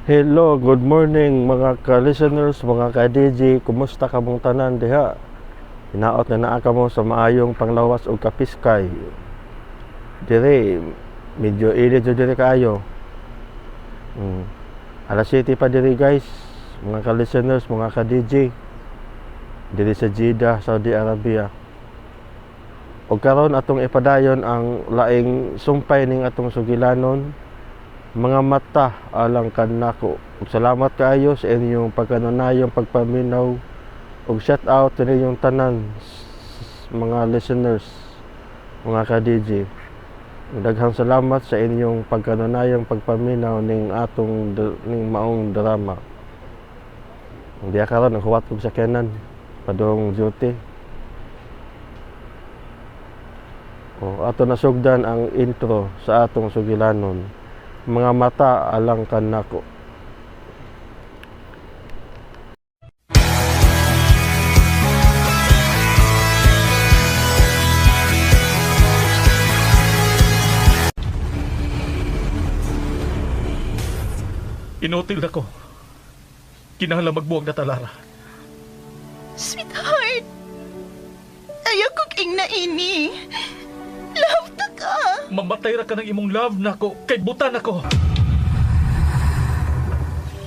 Hello, good morning mga ka-listeners, mga ka-DJ. Kumusta kamong tanan diha? Hinaot na naa kamo sa maayong panglawas og kapiskay. Dire, medyo init jud dire kaayo. Alas 7 pa dire guys, mga ka-listeners, mga ka-DJ. Dire sa Jeddah, Saudi Arabia. Og karon atong ipadayon ang laing sumpay ning atong sugilanon, Mga Mata Alang Kanako. Ug salamat kaayo sa inyong pagkanunayong pagpaminaw ug shout out sa inyong tanan mga listeners, mga ka-DJ. Daghang salamat sa inyong pagkanunayong pagpaminaw ning atong ning maong drama. Diya karon naghuwat kog sakyanan padung duty. O ato nasugdan ang intro sa atong sugilanon, Mga Mata Alang Kanako. Inutil na ko. Kinahanglan magbuwag na ta, Lara. Sweetheart, ayaw kong ingna ini. Love ta ka. Mamatay ra ka ng imong love nako kay butan ako.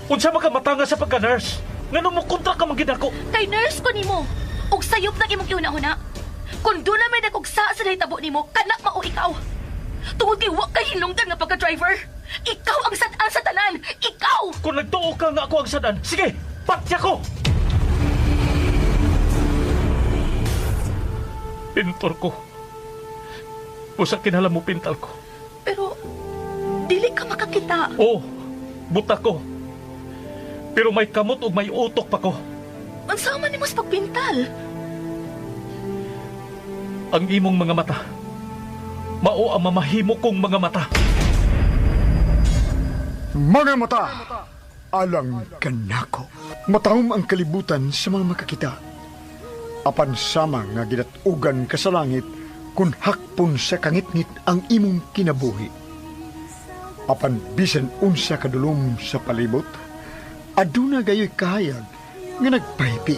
Unsa man ka matanga sa pagka-nurse? Ngano mo kontra ka man gid ako? Kay nurse ko nimo. Ug sayop nang imong gihuna-huna. Kung doon na may nagugsa sa nahitabo nimo, kana mao ikaw. Tungod kay wa kay hinungdan nga pagka-driver. Ikaw ang sad-an sa tanan. Ikaw! Kung nagtuo ka nga ako ang sadan, sige, patya ko! Pintor ko. Usa kinahanglan mo pintal ko. Pero dili ka makakita. Oo, buta ko. Pero may kamot ug may utok pa ko. Unsa man nimo sa pagpintal? Ang imong mga mata, mao ang mamahimo kong mga mata. Mga mata, alang kanako. Matahom ang kalibutan sa mga makakita. Apan sama nga gidatugan ka sa langit kung hakpon sa kangitngit ang imong kinabuhi. Apan bisan unsa kadulom sa palibot, aduna gayoy kahayag nga nagpahipi.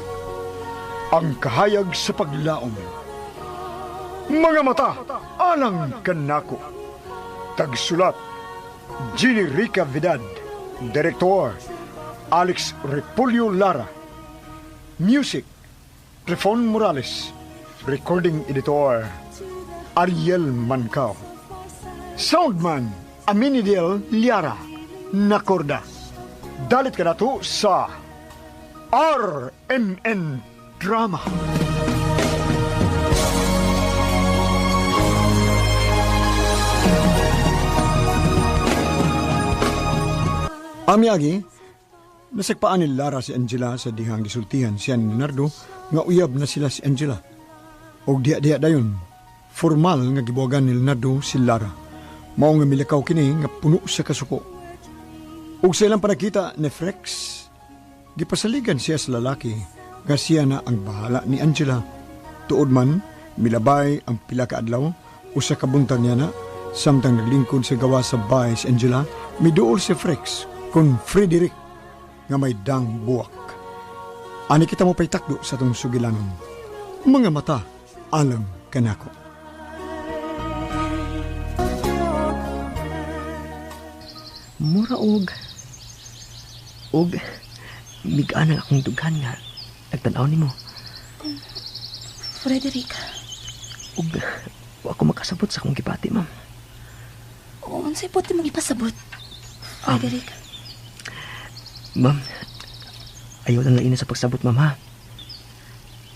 Ang kahayag sa paglaom. Mga mata, alang kanako. Tagsulat, Ginny Rica Vidad. Director, Alex Repolyo Lara. Music, Trifon Morales. Recording Editor, Ariel Mancao. Soundman, Aminidel Liara. Nakorda. Dalit ka na to sa RMN Drama. Amiyagi, nasagpaan ni Lara si Angela sa dihang gisultihan siya ni Leonardo nga uyab na sila si Angela. Og diha-diha dayon, formal nga gibuwagan ni Leonardo si Lara. Mao nga milakaw kini nga puno sa kasuko. Og sa ilang panakita ni Frex, gipasaligan siya sa lalaki nga siya na ang bahala ni Angela. Tuod man, milabay ang pila ka adlaw, usa ka buntag niya na, samtang naglingkod sa gawa sa bahay si Angela, miduol si Frex kun Frederick nga may dang buwak. Ani kita mo pa'y takdo sa itong sugilanon. Mga mata, alang kanako. Mura og migaan ang akong dughan nga nagtan-aw nimo. Frederick, Ug wa ko makasabot sa akong gibati, ma'am. unsay puti mong ipasabot? Frederick, Ma'am, ayaw lang lain sa pagsabot, ma'am, ha.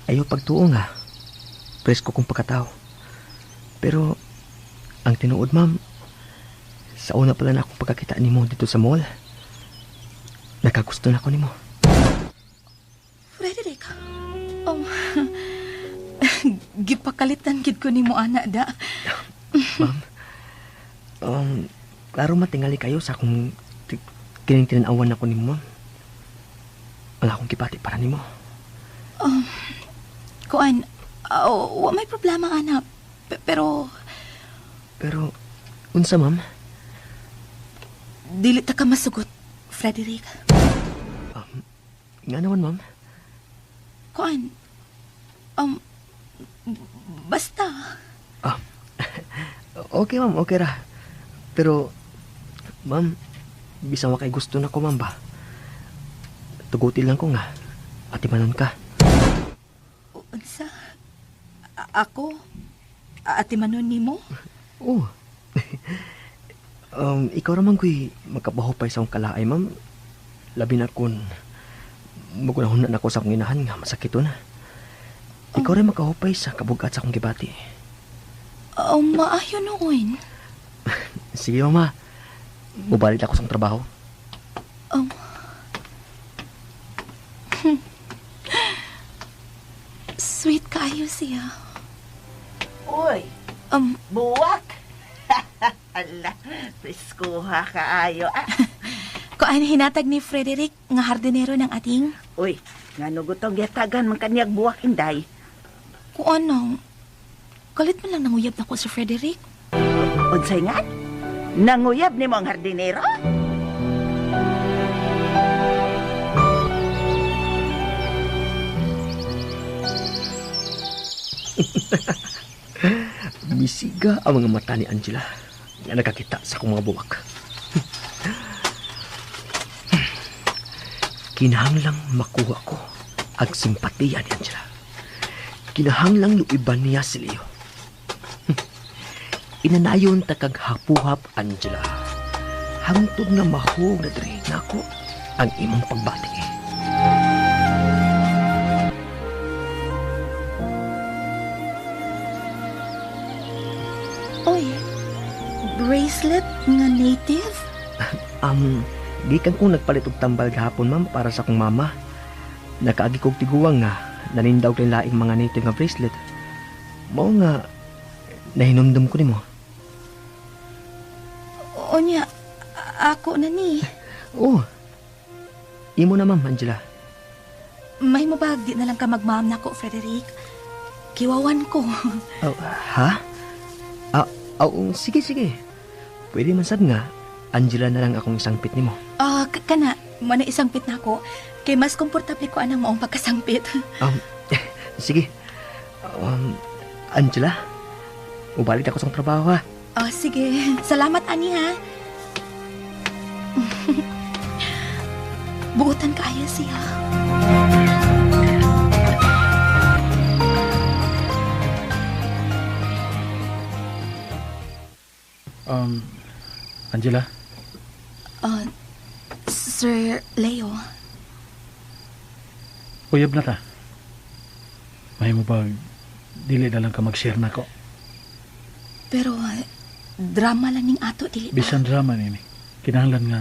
Ayaw pagtuo nga. Presko kong pagkatao. Pero ang tinuod, ma'am, sa una pala na akong pagkakita nimo dito sa mall, nakagusto na ako nimo. Frederick. Oh, gipakalitan gid ko nimo ana da. Ma'am, klaro matingali kayo sa akong kining tinanawan ako nimo, ma'am. Wala akong gibati para nimo. Kuan, oh, wa may problema ana. Pero Pero unsa, ma'am? dili ta ka masugot, Frederick. Nga naman, ma'am. Kuan, basta. Okay, ma'am. Okay ra. Pero, ma'am, bisan wa kay gusto na ko, ma'am ba? Tuguti lang ko nga. Atimanon ka. Unsa? Ako? Atimanon nimo? Oo. Ikaw raman ko'y magkabahupay sa akong kalaay, ma'am. Labi na kun magunahon na ako sa akong inahan nga masakit na. Ikaw rin makahupay sa kabugat sa akong gibati. Oh, maayo noon. Sige, mama. Mubalik ako sa akong trabaho. Sweet kaayo siya. Uy, buwak! Ala, preskuha kaayo. Ah, Kuan hinatag ni Frederick nga hardinero ng ating. uy, ngano gutong gitagan man kaniyag buwak inday. Kuan nang kalit man lang nanguyab nako si Frederick. Unsay nga? Nanguyab nimo ang hardinero? Misiga ang mga mata ni Angela nga nakakita sa akong mga buwak. Kinahanglang makuha ko ang simpatiya ni Angela. Kinahanglang luiban niya si Leo. Inanayon ta kag hapuhap, Angela. Hangtod nga mahug na diri nako ang imong pagbati. Oy, bracelet nga native? Gikan kong nagpalit og tambal gahapon, ma'am, para sa akong mama. Nakaagi kog tiguang nga nanindaw kay laing mga native nga bracelet. Mao nga nahinumdum ko nimo. Unya, ako na ni. Oh. Imo na, ma'am, Angela. May mo ba, di na lang ka magma'am nako, Frederick? Kiwawan ko. Oh, ha? Oh, sige, sige. Pwede man sad nga, Angela na lang akong isangpit nimo. Kana, mo na isangpit nako. Kay mas komportable ko anang maong pagkasangpit. Sige. Angela, ubalik ako sa trabaho, ha? Oh, sige. Salamat, ani, ha? Buotan kaayo siya. Angela? Sir Leo. Uyab na ta. May mo ba, dili na lang ka mag-share na ko. Pero, drama lang ning ato, dili ba? Bisan drama nini. Kinahanglan nga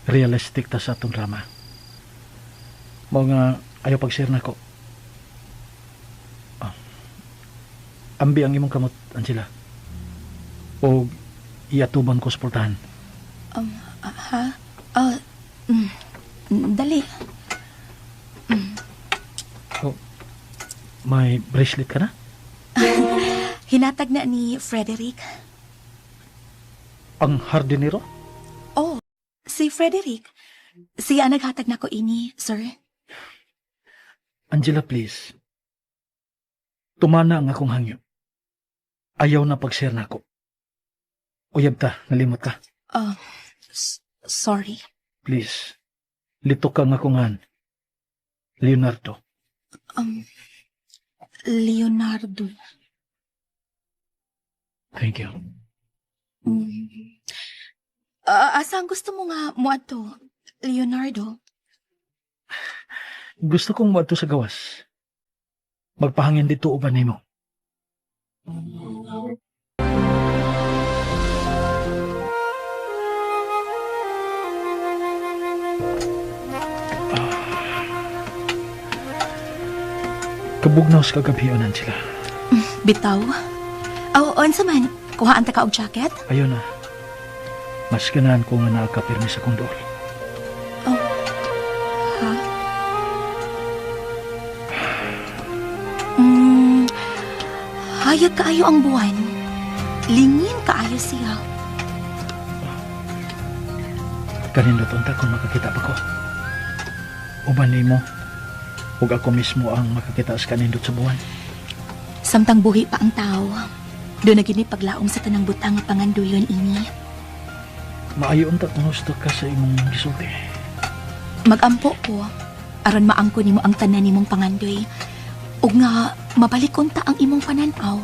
realistic ta sa atong drama. Mao nga ayaw pag-share nako. Ambi ang imong kamot, Angela. O iatubang ko suportahan. Ha? Dali. Oh, may bracelet ka na? Hinatag na ni Frederick. Ang hardinero? Oh, si Frederick. Siya naghatag na ko ini, sir. Angela, please. Tumana ang akong hangyo. Ayaw na pag-share na ako. Uyab ta, nalimot ka. Oh, sorry. Please, lito ka nga kungan. Leonardo. Leonardo. Thank you. Asa ang gusto mo nga muadto, Leonardo? Gusto kong muadto sa gawas. Magpahangin dito uban nimo. Kabugnaw sa kagabi, Angela. Bitaw? Aw, unsa man? Kuhaan ta ka og jacket? Ayun na. Mas ganahan ko nga nakakapirmi sa kong dool. Oh. Ha? Hayag kaayo ang buwan. Lingin kaayo siya. Kanindot unta kung makakita pa ko. Uban nimo, ug ako mismo ang makakita sa kanindot sa buwan. Samtang buhi pa ang tao, doon na gini paglaom sa tanang butang nga panganduyon ini. Maayo unta kung husto ka sa imong gisulti. Magampo ko, aron maangko nimo ang tanan nimong pangandoy, ug nga mabalik unta ang imong pananaw.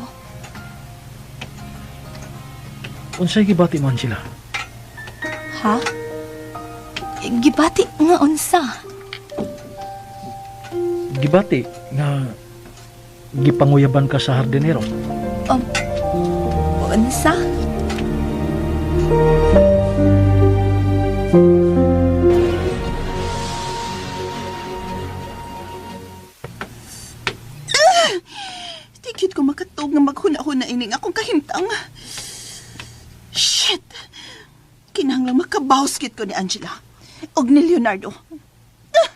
Unsay gibati mo, Angela? Ha? Gibati nga unsa? Gibati nga gipanguyaban ka sa hardinero. Unsa? Tikit ko makatog nga maghuna-huna ining akong kahimtang. Shit! Kinahanglang makabawskit ko ni Angela og ni Leonardo. Ah!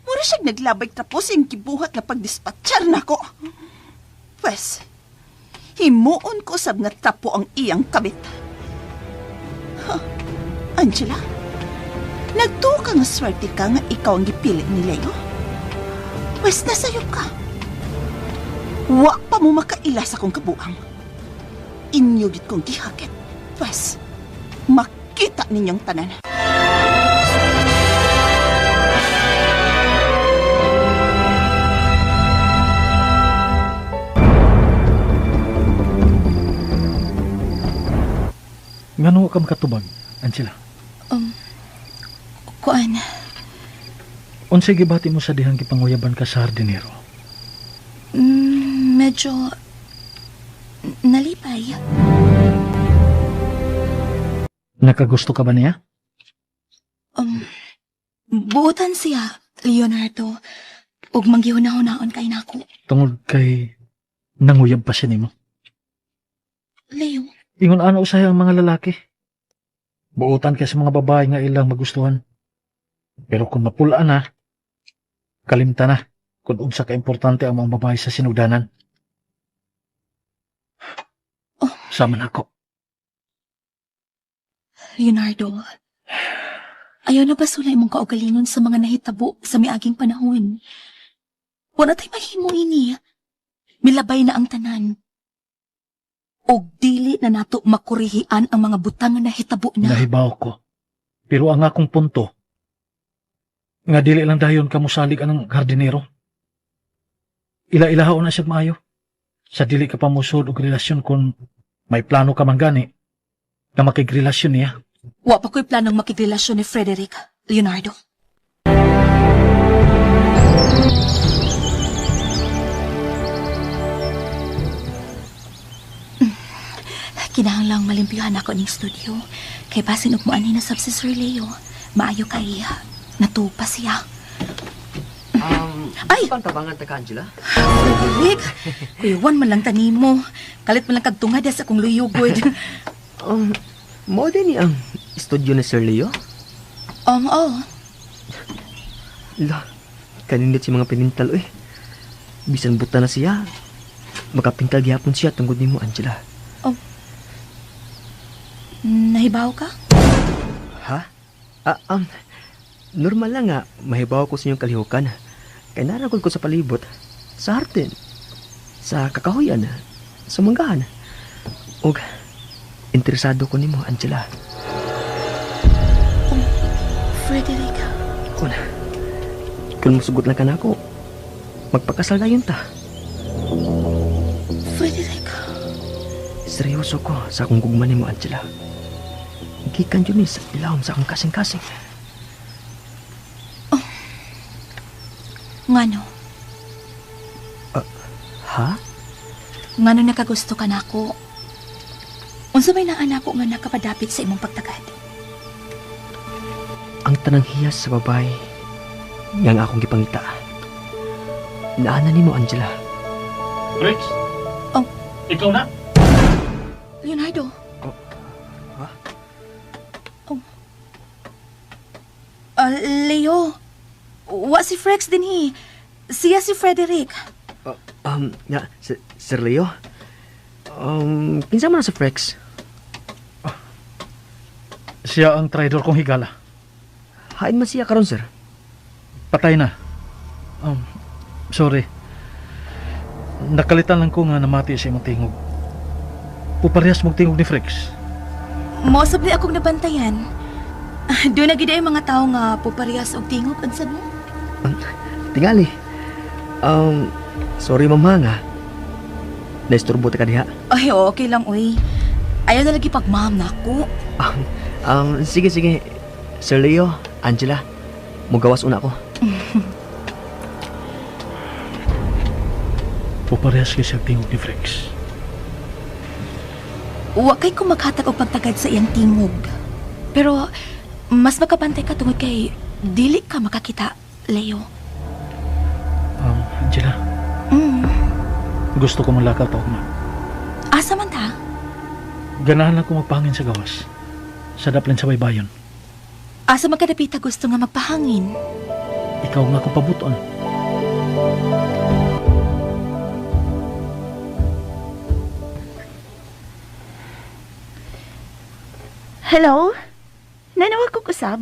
Mura siyang naglabay tapos yung gibuhat nga pagdispatchar nako. Pwes, himuon ko sab nga tapo ang iyang kabit. Huh. Angela, nagtuo ka nga swerte ka nga ikaw ang gipili ni Leo. Pwes, nasayop ka. Wa pa mo makaila sa akong kabuang. Inyo gid kong gihakit. Pwes, makita ninyong tanan. Ngano ka makatubag, Angela? Kuan, Unsay gibati mo sa dihang gipanguyaban ka sa hardinero? Medyo nalipay. Nakagusto ka ba niya? Buotan siya, Leonardo. Ug manggihuna-hunaon kay nako. Tungod kay nanguyab pa siya nimo. Leo, Ingon ana usahay ang mga lalaki. Buotan kay sa mga babae nga ilang magustuhan. Pero kung mapula na, kalimta na kung unsa ka importante ang mga babae sa sinugdanan. Oh. Sama na ako. Leonardo. Ayaw na basula imong kaugalingon sa mga nahitabo sa miaging panahon. Wala tay mahimo ini. Milabay na ang tanan. Og dili na nato makurihian ang mga butang nga nahitabo na. Nahibaw ko. Pero ang akong punto, nga dili lang dayon kamusalig anang hardinero. Ila-ilahaon na siya maayo. Sa dili ka pamusod og relasyon kung may plano ka man gani na makigrelasyon niya. Wa pa ko'y planong makigrelasyon ni Frederick, Leonardo. Kinahanglang malimpihan ako ning studio. Kay basin og moani na sab si Sir Leo. Maayo kay natupa siya. Ay! Pang tabangan ta ka, Angela? Frederick, kuyawan man lang tanimo. Kalit man lang kagtungad sa akong luyugod. Mao din ni ang studio ni Sir Leo? Oh. La, kanindot si mga pinintal, oy. Bisan buta na siya. Makapintal gihapon siya tungod nimo, Angela. Oh. Nahibaw ka? Ha? Normal lang nga, mahibaw ko sa inyong kalihukan. Kay naragod ko sa palibot, sa hartin, sa kakahuyan, sa manggahan. Og, interesado ko nimo, Angela. Oh, Frederick. Kung musugot lang ka na ako, magpakasal na yun ta. Frederick. Seryoso ko sa akong gugma nimo, Angela. Gikan yun sa ilawom sa akong kasing-kasing. Oh. Ngano? Ha? Ngano nakagusto ka na ako? Unsa may naa nako nga nakapadapit sa imong pagtagad? Ang tanang hiyas sa babae nga ang akong gipangita. Naana nimo, Angela. Rex? Oh. Ikaw na? Leonardo. Oh. Ha? Oh. Leo, wa si Frex din hi. Siya si Frederick. Nga, Sir Leo? Kinsa man na si Frex? Siya ang traidor kong higala. Hain man siya karon, sir. Patay na. Sorry. Nakalitan lang ko nga namati sa imong tingog. Puparehas mong tingog ni Frex. Mosab ni akong nabantayan. Doon na gid ay mga tao nga puparehas og tingog unsa mo? Tingali. Sorry ma'am ha nga. Naisturbo ta ka diha. Ay, okay lang uy. Ayaw na lagi pag-ma'am na ako. Sige, sige. Sir Leo, Angela, mugawas una ko. Puparehas kay siya tingog ni Frex. Wa kay ko maghatag og pagtagad sa iyang tingog. Pero mas makabantay ka tungod kay dili ka makakita, Leo. Angela, gusto ko malakaw ta ugma. Asa man ta? Ganahan lang ko magpahangin sa gawas. Sa daplin sa baybayon. Asa man kadapita gusto nga magpahangin? Ikaw nga ko pabuton. Hello? Nanawag kong usab.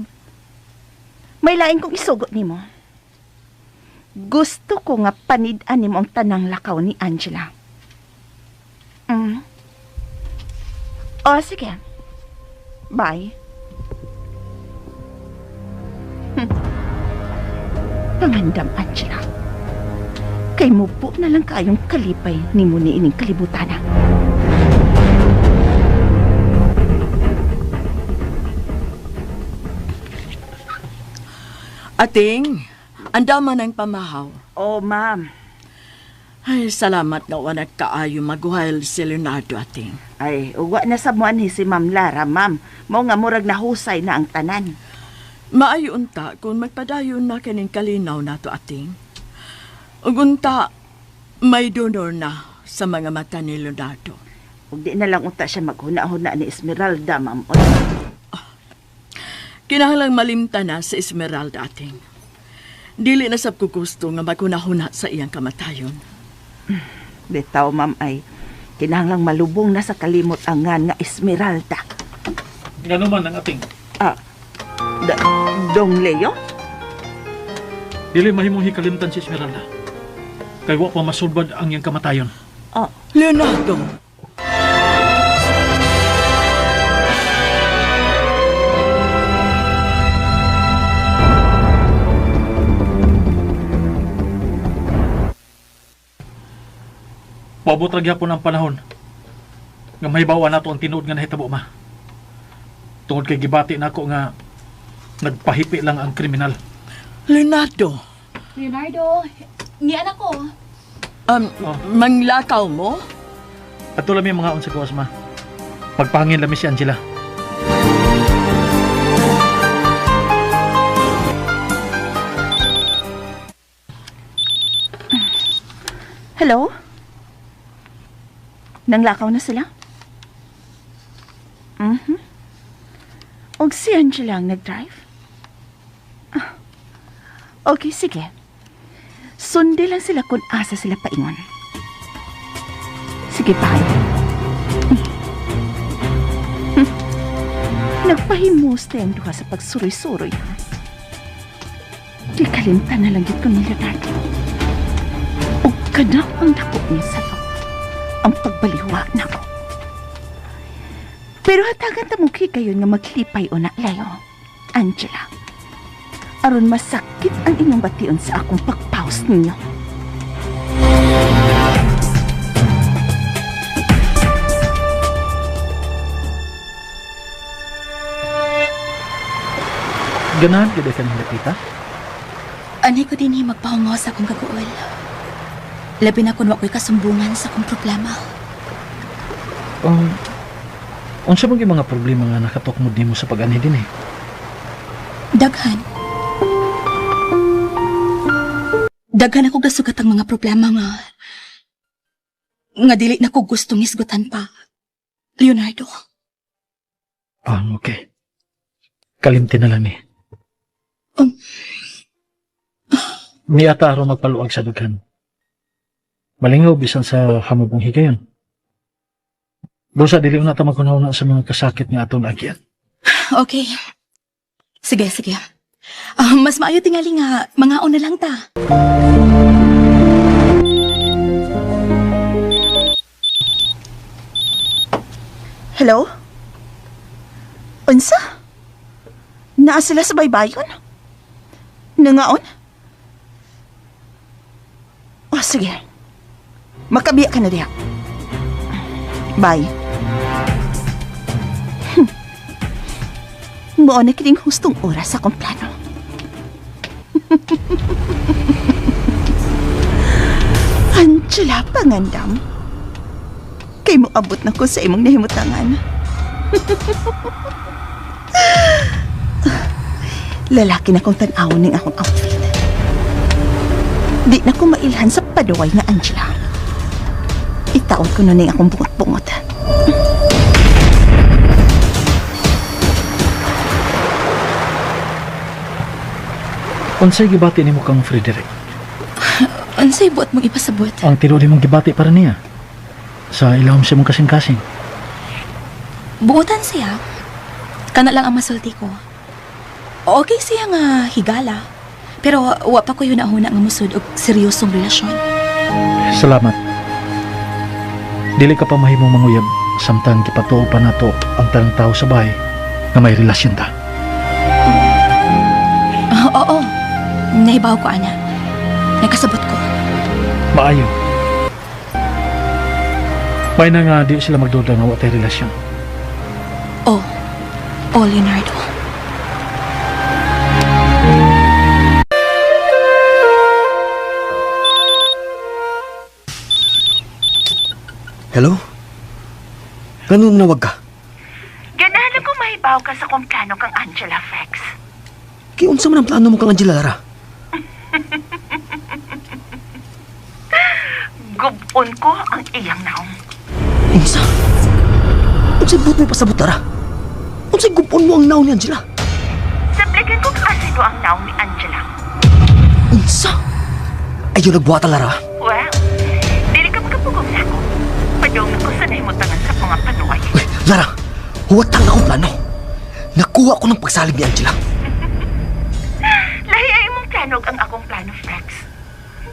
May lain kong isugot nimo. Gusto ko nga panid-an nimo ang tanang lakaw ni Angela. O, sige. Bye. Pangandam, Angela. Kay mubo na lang kayong kalipay nimo ni ining kalibutan. Ating, andama ng pamahaw. Oh, ma'am. Ay, salamat nga wa nagkaayo maguhayl si Leonardo, ating. Ay, uwa na sa muan si Ma'am Lara, ma'am. Mao nga murag nahusay na ang tanan. Maayo unta kung magpadayon na kining kalinaw nato, ating. Ug unta, may donor na sa mga mata ni Leonardo. Ug di na lang unta siya maghuna-huna ni Esmeralda, ma'am. Kinahanglang malimta na sa Esmeralda, ating. Dili na sab ko gusto nga maghuna-huna sa iyang kamatayon. Bitaw, ma'am, ay kinahanglang malubong na sa kalimot angan nga Esmeralda. Ngano man ang ating? Dong Leo? Dili mahimong hikalimtan si Esmeralda. Kay wa pa masulbad ang iyang kamatayon. Leonardo! Paabot ra gyapon ang panahon nga mahibaw nato ang tinuod nga nahitabo, ma. Tungod kay gibati nako nga nagpahipi lang ang kriminal. Leonardo! Leonardo, ni anak ko. Manglakaw mo? Ato lang yung mga unsa gawas, ma. Pagpahangin lami si Angela. Hello? Nanglakaw na sila? Og si Angela ang nag-drive? Okay, sige. Sundi lang sila kung asa sila paingon. Sige, bye. Nagpahimusta ang duha sa pagsuroy-suroy. Gikalimtan na lang yun ko ni Leonardo. O kana ang dako niya sa loob. Ang pagbaliwa na ko. Pero hatagan ta mo kayo nga maglipay o na, Leo. Angela. Aron masakit ang inyong bation sa akong pagpaus ninyo. Ganahan gyud ka ning dapita? Anay ko din magpahungaw sa akong kaguol. Labi na kun wa ko'y kasumbungan sa akong problema. Unsa man gyud mga problema nga nakatukmod nimo sa pag-anhi din eh? Daghan. Daghan ako gasugat ang mga problema nga dili na ko gustong isgutan pa. Leonardo. Okay. Kalimti na lang ni. Niata aron magpaluag sa dughan. Malingaw bisan sa hamubong higayon. Busa dili na ta maghunaw na sa mga kasakit nga atong agyan. Okay. Sige, sige. Ah, mas maayo tingali nga mangaon na lang ta. Hello? Unsa? Naa sila sa baybayon? Nangaon? Oh, sige. Makabiya ka na diha. Bye. Mao na kining hustong oras sa akong plano. Angela, pangandam. Kay mo abot na ko sa imong nahimutangan. Lalaki na kong tan-awon ning akong outfit. Di na ko mailhan sa paduway nga Angela. Itaon ko na ning akong bungot-bungot. Unsay gibati nimo kang Frederick? Unsay buot mong ipasabot? Ang tinuod nimong gibati para niya. Sa ilawom sa imong kasing-kasing. Buotan siya. Kana lang ang masulti ko. Okay siya nga higala. Pero wa pa ko yun ahuna nga musud og seryosong relasyon. Salamat. Dili ka pa mahimong manguyab samtang gipatuo pa nato ang tanang tao sa bahay nga may relasyon ta. Ah, oo. Nahibaw ko, ana. Nakasabot ko. Maayo. May na nga di sila magduda nga wa tay relasyon. Oh. Oh, Leonardo. Hello? Ganun nawag ka? Ganahan ko mahibaw ka sa kung plano kang Angela, Frex. Kaya unsa man ang plano mo kang Angela, Lara? Gubon ko ang iyang naong. Unsa? Unsay buot mo pasabot, Lara? Unsay gupon mo ang naon ni Angela? Sabligan ko asido ang naong ni Angela. Unsa? Ayaw nagbuhata, Lara. Well, dili ka makapugong na ako. Padung ako sa nahimutangan sa mga panuay. Uy, Lara, huwatang akong plano. Nakuha ko ng pagsalig ni Angela. Lahi ay imong plano ug ang akong plano, Frex.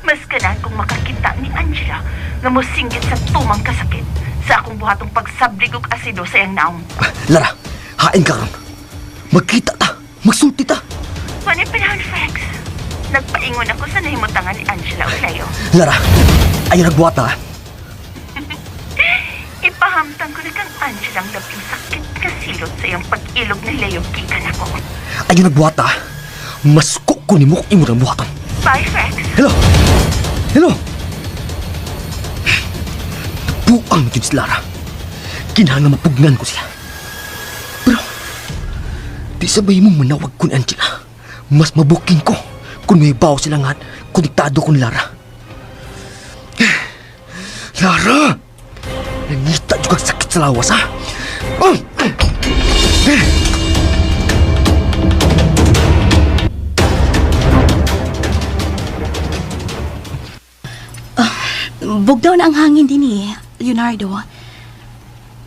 Mas ganahan kong makakita ni Angela nga mosinggit sa tumang kasakit sa akong buhatong pagsablig og asido sa iyang naong. Ah, Lara, hain ka ron. Magkita ta, magsulti ta. Manay panahon, Frex. Nagpaingon ako sa nahimutangan ni Angela ug Leo. Lara, ayaw nagbuhata. ah. Ipahamtang ko na kang Angela ang labing sakit nga silot sa iyang pag-ilog ni Leo gikan ako. Ayaw nagbuhata. Mas ko nimo kung imo nang buhaton. Bye, Frex. Hello? Hello? Buang jud si Lara. Kinahanglan mapugnan ko siya. Pero, di sabay mong manawag ko ni Angela. Mas mabuking ko kung may bawo sila nga konektado ko ni Lara. Lara! Nangita juga sakit sa lawas, ha? Oh! Bugdaw na ang hangin din eh, Leonardo.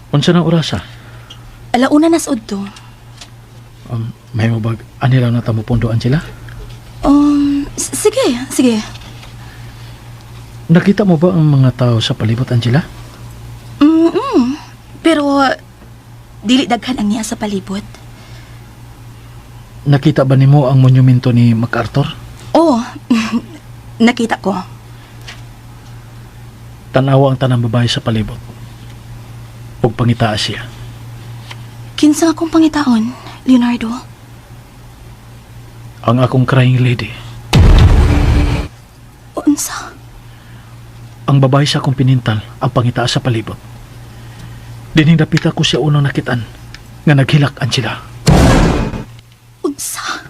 Unsa nang orasa? Alauna na sa udto. May mo bag ani lang na ta mo pundo Angela? Sige, sige. Nakita mo ba ang mga tao sa palibot, Angela? Mm. Pero dili daghan ang niya sa palibot. Nakita ba nimo ang monumento ni MacArthur? Oh, nakita ko. Tanawa ang tanang babae sa palibot. Ug pangitaa siya. Kinsa akong pangitaon, Leonardo? Ang akong crying lady. Unsa? Ang babae sa akong pinintal ang pangitaa sa palibot. Dining dapita ko siya unang nakitaan nga naghilak Angela. Unsa?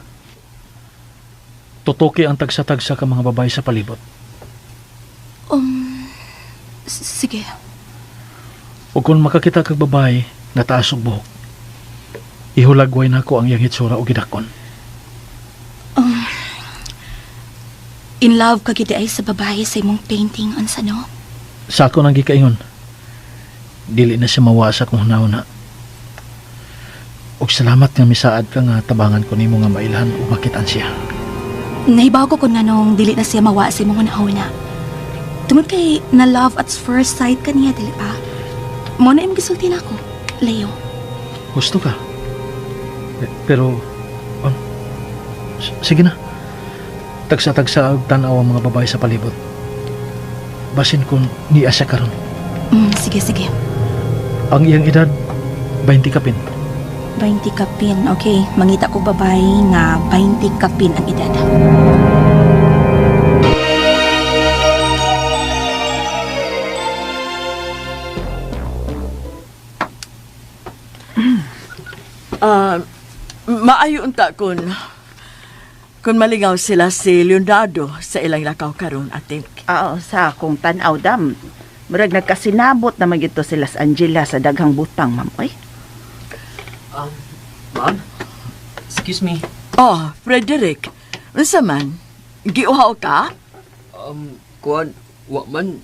Tutuki ang tagsa-tagsa ka mga babae sa palibot. Sige. O kung makakita kag babae nga taas og buhok, ihulagway nako ang iyang hitsura og gidakon. In love ka gid ay sa babae sa imong painting, unsa no? Sa ako nang gikaingon, dili na siya mawa sa akong hunahuna. O Ug salamat nga misaad ka nga tabangan ko nimo nga mailhan ug makitaan siya. Nahibaw ko kung nganong dili na siya mawa sa imong hunahuna. Tungod kay na love at first sight ka niya, dili ba? Mo na imong gisulti nako, Leo. Gusto ka. Pero, sige na. Tagsa-tagsa og tan-aw ang mga babae sa palibot. Basin kung niya siya karon. Sige, sige. Ang iyang edad, 20 kapin. 20 kapin, okay. Mangita ko babae nga 20 kapin ang edad. Maayo unta kun malingaw sila si Leonardo sa ilang lakaw karon, ating. Oo, sa akong tan-aw dam. Murag nagkasinabot naman gito sila sa Angela sa daghang butang, ma'am. Oy. Ma'am? Excuse me. Oh, Frederick, unsa man? Giuhaw ka? Kuan, wa man.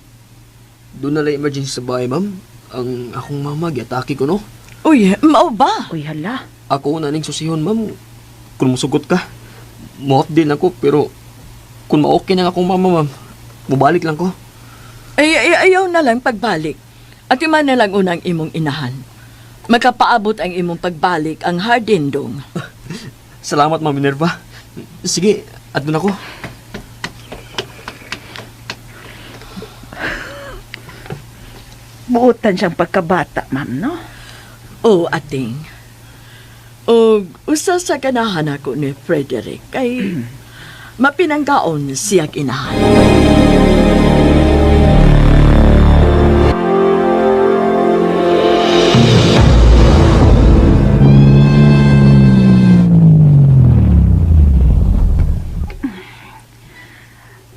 Doon na lang emergency sa bahay, ma'am. Ang akong mama, giatake ko, no? Uy, mao ba? Uy, hala. Ako na ning susihon, ma'am. Kung musugot ka, mo din ako, pero kung ma-okay na ang akong mama, ma'am, mubalik lang ko. Ay, ay, ayaw na lang pagbalik. At man na lang unang imong inahan. Makapaabot ang imong pagbalik ang hardindong. Salamat, Ma'am Minerva. Sige, adto na ko. Buotan siyang pagkabata, ma'am, no? O, ating. Og usa sa ganahan ako ni Frederick kay mapinanggaon siyag inahan.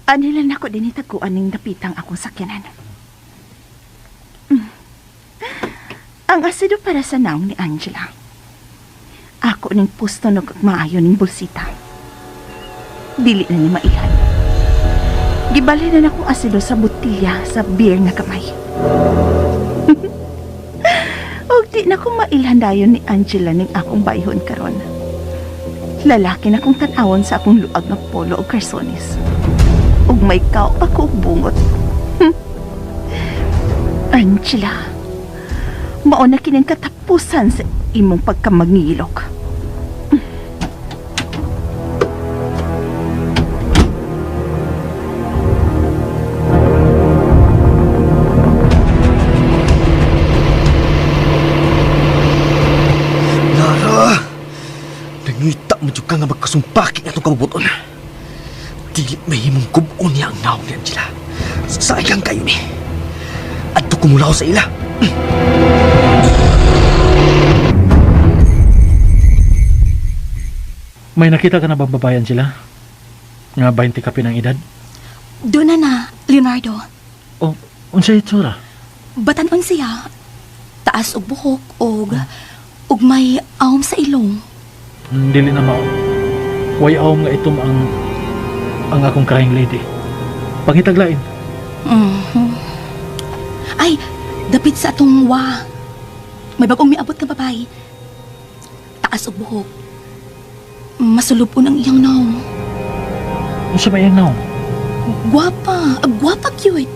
Anila na ko din itaguan ning dapitang akong sakyanan. Ang asido para sa naong ni Angela. Ako ning pusto no maayo ning bulsita. Dili na ni maihan. Gibalhin na akong asido sa botilya sa beer nga kamay. Og di na ko mailhan dayon ni Angela ning akong bayhon karon. Lalaki na kong tan-awon sa akong luag nga polo og karsones. Ug may kao pa ko og bungot. Angela, mao na kining katapusan sa imong pagkamangilok. Lara! Nangita mo ka nga magkasumpaki nga itong kabubuton. Dili mahimong kubon niya ang naong ni Angela. Sayang kayo ni. Adto kumulaw sa ila. May nakita ka na bang babae, Angela? Nga 20 kapin ang edad? Doon na na, Leonardo. O, unsa itsura? Batanon siya. Taas og buhok og may awom sa ilong. Dili na mao. Way awom nga itom ang akong crying lady. Pangitaglain. Mhm. Ay, dapit sa atong wa. May bagong miabot nga babae. Taas og buhok. Masulubon ang iyang naong. Unsa ba iyang naong? Gwapa, gwapa cute.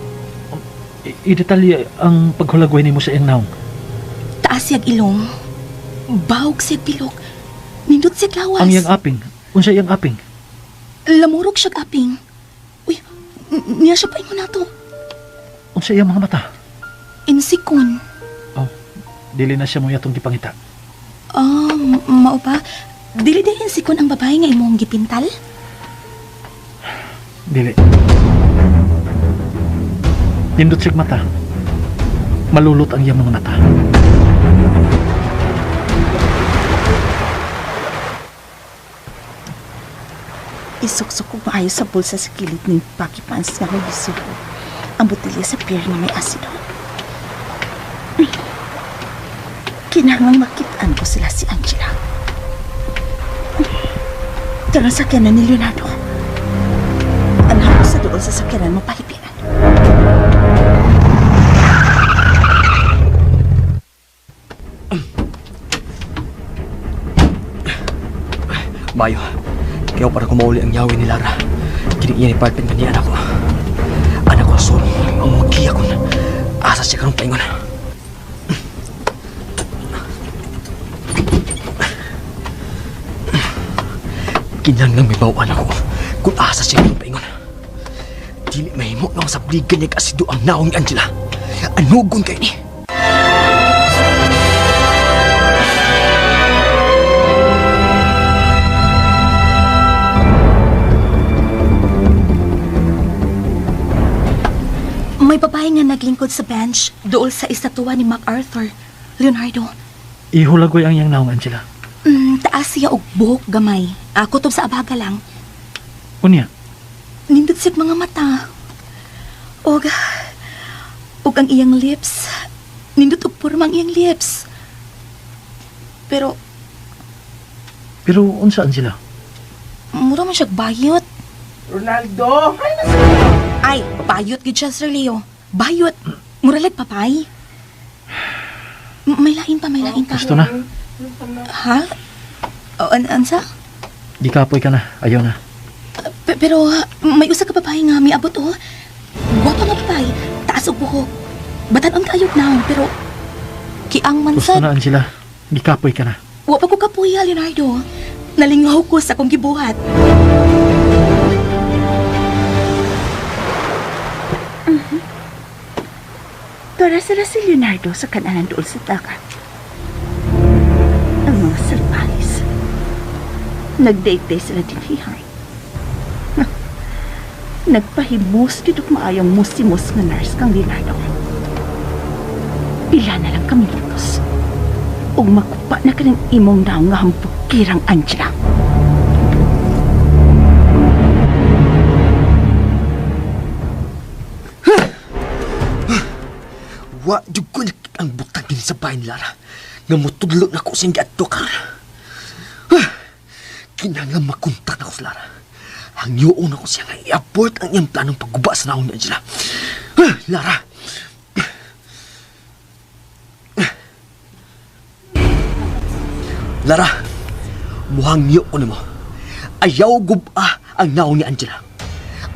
I-detalye ang paghulagway nimo sa iyang naong. Taas siyag ilong. Bawog siyag pilok. Nindot siyag lawas. Ang iyang aping. Unsa iyang aping? Lamurog siyag aping. Uy, niya siya paingon nato. Unsa iyang mga mata? Insikon. Oh, dili na siya mo yatong gipangita. Ah, mao ba? Dili din insikon ang babae nga imong gipintal? Dili. Nindot siyag mata. Malulot ang iyang mga mata. Isuksok ko maayo sa bulsa sa kilid ng baggy pants nga may gisuko. Ang botelya sa beer nga may asido. Kinahanglang makitaan ko sila si Angela. Tara sa sakyanan ni Leonardo. Anak ko sa doon sa sakyanan mo palipian. bayo. Kaya para kumauli ang yawi ni Lara. Kini iya ni partner nga niya anak ko. Anak ko son, ang magiya kon. Asa siya karong paingon. Kinahanglan may bawaan ako kung asa siya karong paingon. Dili mahimo nga masabligan niya kasido ang naong ni Angela. Anugon kay ni. May babae nga naglingkod sa bench dool sa estatwa ni MacArthur. Leonardo, Ihulagoy ang iyang naong, Angela. Taas siya og buhok gamay. Kutob sa abaga lang. Unya, Nindot siya mga mata. Og, og ang iyang lips. Nindot og porma ang iyang lips. Pero, pero unsa, Angela? mura man siya bayot. Ronaldo! Ay, bayot gid siya, Sir Leo. Bayot. Mura lag papay. May lain pa, may lain pa. Gusto na. Ha? O, ansa? Gikapoy ka na. Ayaw na. Pero may usa ka babae nga miabot oh. Gwapa nga babae, taas og buhok. Batan-on kaayog naong pero kiang man Gusto sad. na, Angela. Gikapoy ka na. Wa pa ko kapuya, Leonardo. Nalingaw ko sa akong gibuhat. Tora sila si Leonardo sa kananan dool sa dagat. Ang mga salbahis. Nagdate-day sila din hihay. Nagpahimos gid og maayong musimos nga nurse kang Leonardo. Pila na lang kami minutos. Ug makupa na ka ng imong naong nga hampukirang Angela. Wa jud ko nakita ang butang din sa bahay ni Lara. Nga mutudlo na ko sa iyang giadto karon. Kinahanglan makontak na ko sa Lara. Hangyoon na ko siya nga i-abort ang iyang planong pagguba sa naong ni Angela. Lara! Lara, muhangyo ko nimo. Ayaw guba ang naong ni Angela.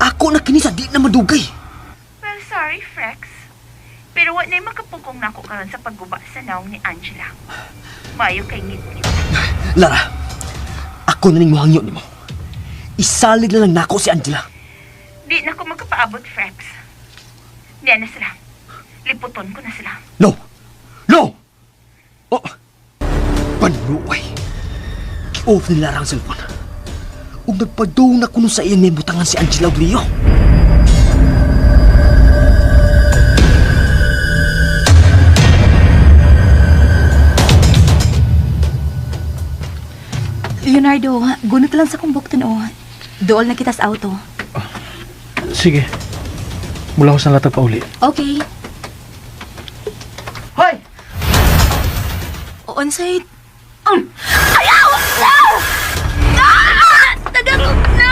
Ako na kini sa di na madugay. Well, sorry, Frex. Pero wa na'y makapugong nako karon sa pagguba sa naong ni Angela. Mayo kay ngit-ngit. Lara, ako na ning muhangyo nimo. Isalig na lang nako si Angela. Di na ko makapaabot, Frex. Diyan na sila. Liputon ko na sila. No! No! Oh! Panuay! Gi-off ni Lara ang cellphone. Ug nagpadung na kuno sa iyang naimbutangan si Angela ug Leo. Leonardo, gunot lang sa kong bukton oh. Dool na kita sa auto. Sige. Mula ko sa latag pauli. Okay. Hoy! Unsay... Ayaw! No! Ah! Tagakog na!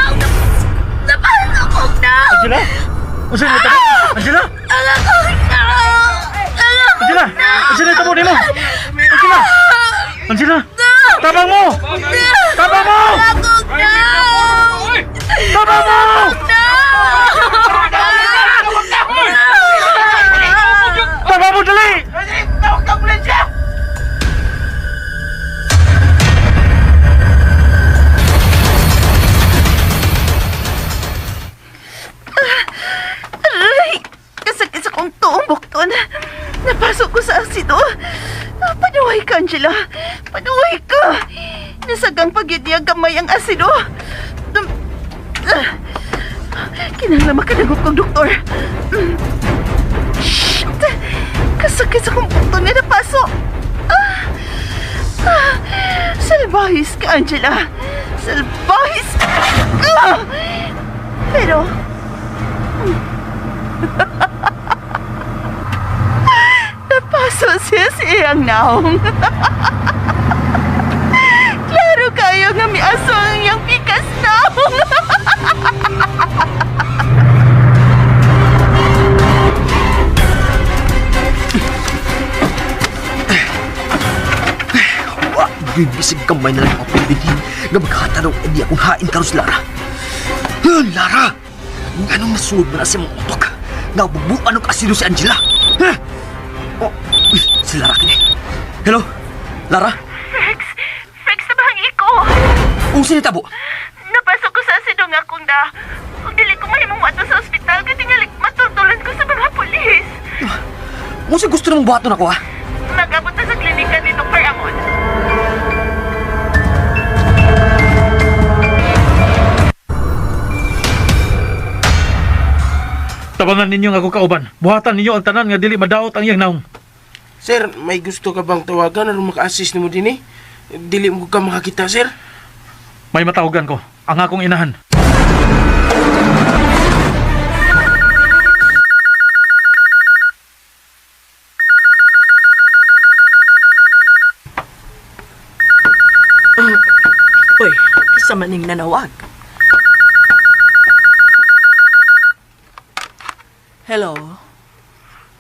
Napasok ko na! Angela! Unsa na tabo? Angela! Tagakog na! Angela! Unsa na tabo nimo? Angela! Angela! Tabang mo! Tabang mo! Tagakog na! Tabang mo! Tabang mo dali! Tawag ka pulisya! Aray! Kasakit sa kong tuong bukton. Napasok ko sa asido. Panuhay ka, Angela. Panuhay ka. Nasagang pagyud niya gamay ang asido. Kinahanglan makadagop kong doktor. Shit! Kasakit sa kong bukton nga napasok. Salbahis ka, Angela. Salbahis ka! Pero, napaso siya sa iyang naong. Klaro kayo nga miaso ang iyang pikas naong. Wa, bisig kamay na lang ako din. Nga maghatag og idea kung hain karon si Lara. Lara! Nganong nasuod mo na sa imong utok? Nga bubuan og asido si Angela. Ha? Oh, uy, si Lara kini. Hello? Lara? Rex! Rex, tabang iko! Unsa ni tabo? Napasok ko sa asido nga akong da. Ug dili ko mahimong moadto sa ospital kay tingali matultulan ko sa mga pulis. Unsa gusto namong buhaton ako ha? Nag-abot na sa klinika ni Dr. Amon. Tabangan ninyo nga ako kauban. Buhatan ninyo ang tanan nga dili madaot ang iyang naong. Sir, may gusto ka bang tawagan aron maka-assist nimo dinhi? Dili mo ka makakita, sir. May matawagan ko. Ang akong inahan. Uy, kasama ning nanawag. Hello?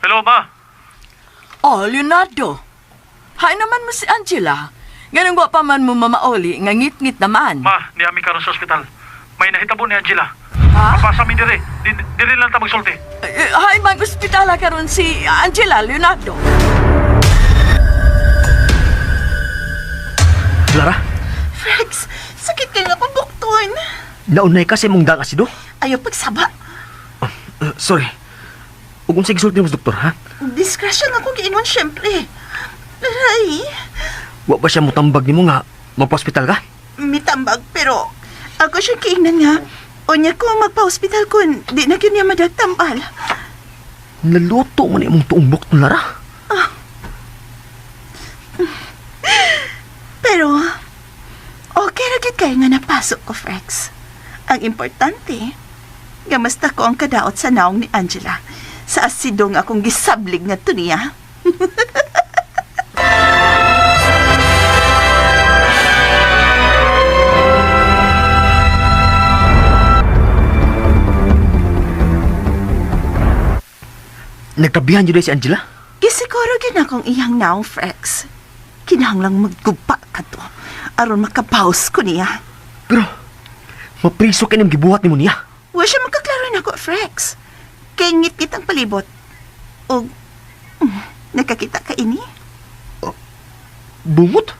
Hello, ma. Oh, Leonardo. Hay naman mo si Angela. Ganun wa pa man mo mamaoli, nga ngit-ngit naman. Ma, niami karon sa ospital. May nahitabo ni Angela. Ha? Pasa mi dire. Dire lang ta magsulti. Eh, Hay mag ospitala karon si Angela, Leonardo. Lara, Rex, sakit kay nga akong bukton. naunay ka sa imong dang asido? Ayaw pagsaba. Sorry. Ug unsa gisulti nimo sa doktor ha? Disgrasya nga akong giingon syempre. Aray, Wa ba siya mutambag nimo nga magpa-ospital ka? mitambag pero ako siya kiingnan nga. Unya ko magpa-hospital kun di na gyud niya madagtambal. Naluto man imong tuong bukton, Lara. Pero okay ra gyud kay nga napasok ko, Frex. Ang importante, nga mas ko ang kadaot sa naong ni Angela sa asidong akong gisablig nga niya. Nagkabihan jud si Angela. Gisiguro gyud akong iyang naong, Frex. Kinahanglang magguba ka to aron makapaus ko niya. Pero mapriso kay nimong gibuhat nimo niya. Wa siya makaklaro nako, Frex. Kay ngit-ngit ang palibot. Og nakakita ka ini? Bungot.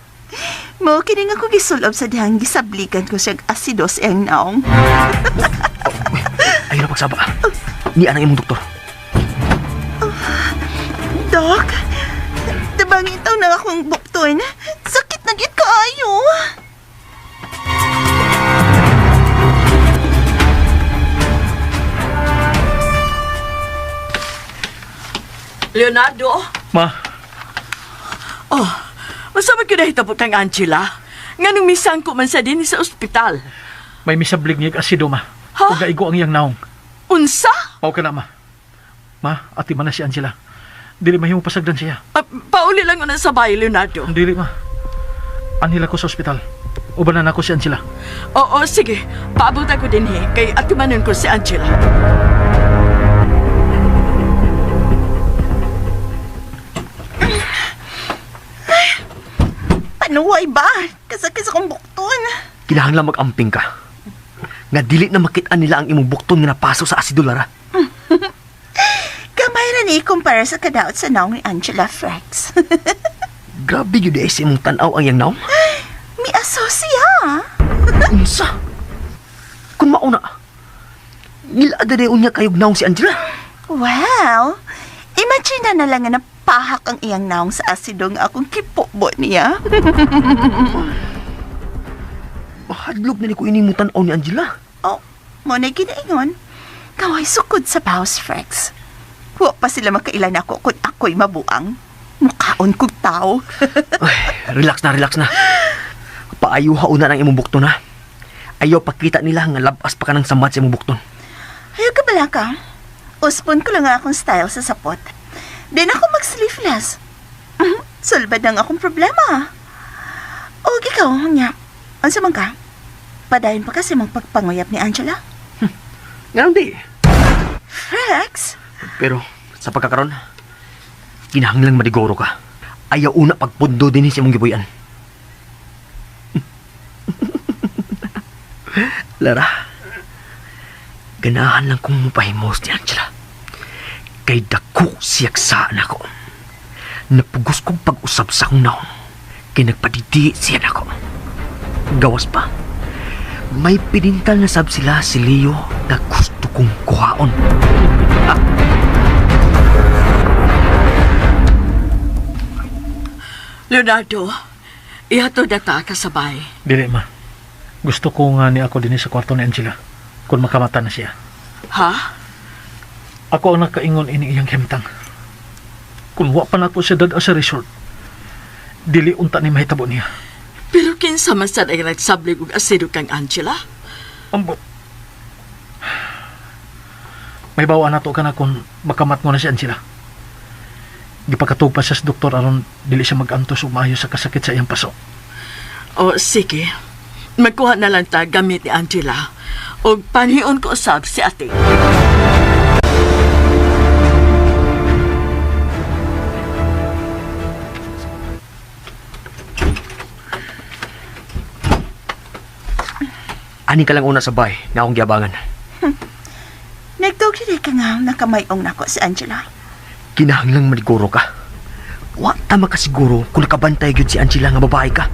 Mao kini nga ko gisulob sa dihang gisabligan ko siyang asido sa iyang naong. Ayaw na pagsaba. Ni anang imong doktor. Dok, tabang itaw na akong bukton. Sakit na gid kaayo. Leonardo? Ma, Oh, masama gyud nahitabo kang Angela. Nganong misangko man sa dinhi sa ospital. may misablig niya asido, ma. Ha? Ug naigo ang iyang naong. Unsa? Pao ka na, ma. Ma, ati man na si Angela. Dili mahimo pasagdan siya. Pauli lang una sa bahay, Leonardo. Dili, ma. Anhila ko sa ospital. Ubanan ako si Angela. Oo, sige. Paabot ako dinhi kay atimanon ko si Angela. Panuway ba? Kasakit sa akong bukton. Kinahanglan mag-amping ka. Nga dili na makit-an nila ang imong bukton nga napaso sa asido, Lara. Gamay ra ni kumpara sa kadaot sa naong ni Angela, Frex. Grabe gyud ay sa imong tan-aw ang iyang naong. Mi aso siya. Unsa? Kun mauna, ngilada na unya kayog naong si Angela. Well, imagine na na lang nga napahak ang iyang naong sa asido nga akong kipubo niya. Mahadlok na ni ko ini mo tan-aw ni Angela. Oh, mo na ginaingon. Kaway sukod sa house, Frex. Wa pa sila makailan ako kung ako'y mabuang. Mukaon kog tao. Ay, relax na, relax na. Paayuha una ng imong bukton ha. Ayaw pakita nila nga labas pa ka ng samad sa imong bukton. Ayaw ka bala ka. Uspon ko lang ang akong style sa sapot. Di na ako mag-sleeveless. Sulbad ang akong problema. O ikaw, nya. Unsa man ka? Padayon pa kasi mong pagpanguyap ni Angela? Ngayon di. Frex? Pero sa pagkakaron, kinahanglang madigoro ka. Ayaw una pagpundo din sa imong gibuyan. Lara, ganahan lang kong mupahimos ni Angela. Kay dako siyag saan ako. Napugos kong pag-usap sa akong naong. Kay nagpadidi siya nako. Gawas pa, may pinintal na sab sila si Leo na gusto kong kuhaon. Leonardo, ihatod na ta kasabay. Dili, ma. Gusto ko nga ni ako dinhi sa kwarto ni Angela kung makamata na siya. Ha? Ako ang nakaingon ini iyang himtang. Kung wa pa nako siya dad sa resort, dili unta ni mahitabo niya. Pero kinsa man sad ang nagsablig og asido kang Angela? Ambot. May bawa na to ka na kung makamat mo na si Angela. Gipakatug pa siya sa doktor aron dili siya mag-antos ug maayo sa kasakit sa iyang paso. O sige. Magkuha na lang ta gamit ni Angela. Og panhion ko usab si ate. Ani ka lang una sa bay na akong giabangan. Nagtog dili ka nga nakamayong nako si Angela. Kinahanglang maliguro ka. Wa ta makasiguro kung nakabantay gyud si Angela nga babae ka.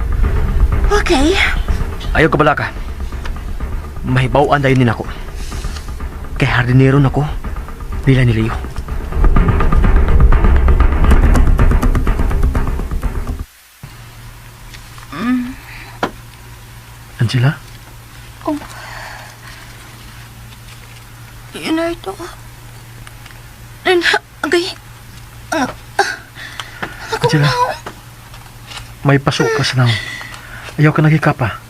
Okay. Ayaw ka bala ka. Mahibaw-an dayon ni nako. Kay hardinero nako nila ni Leo. Angela? Oh. Leonardo. Agay. Angela? May pasok ka sa naon. Ayaw ka nagikapa.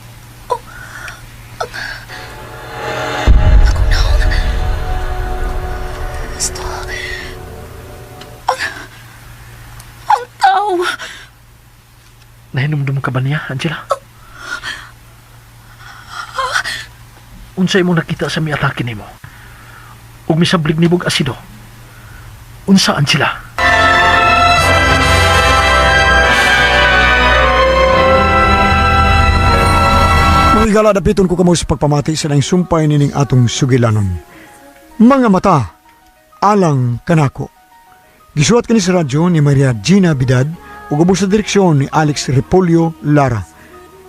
Gusto. Ang tao. Nahinumdum ka ba niya, Angela? Unsa imong nakita sa miatake nimo? Ug misablig nimo og asido. Unsa, Angela? Mga higala, dapiton ko kamo sa pagpamati sa laing sumpay nining atong sugilanon. Mga mata, alang kanako. Gisuwat kini sa radyo ni Maria Gina Bidad ug ubos sa direksyon ni Alex Repolyo Lara.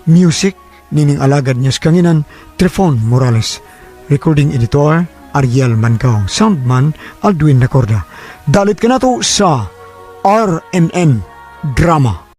Music nining alagad niya sa kanginan Trifon Morales. Recording editor Ariel Mancao. Soundman Aldwin Nacorda. Dalit kanato sa RMN Drama.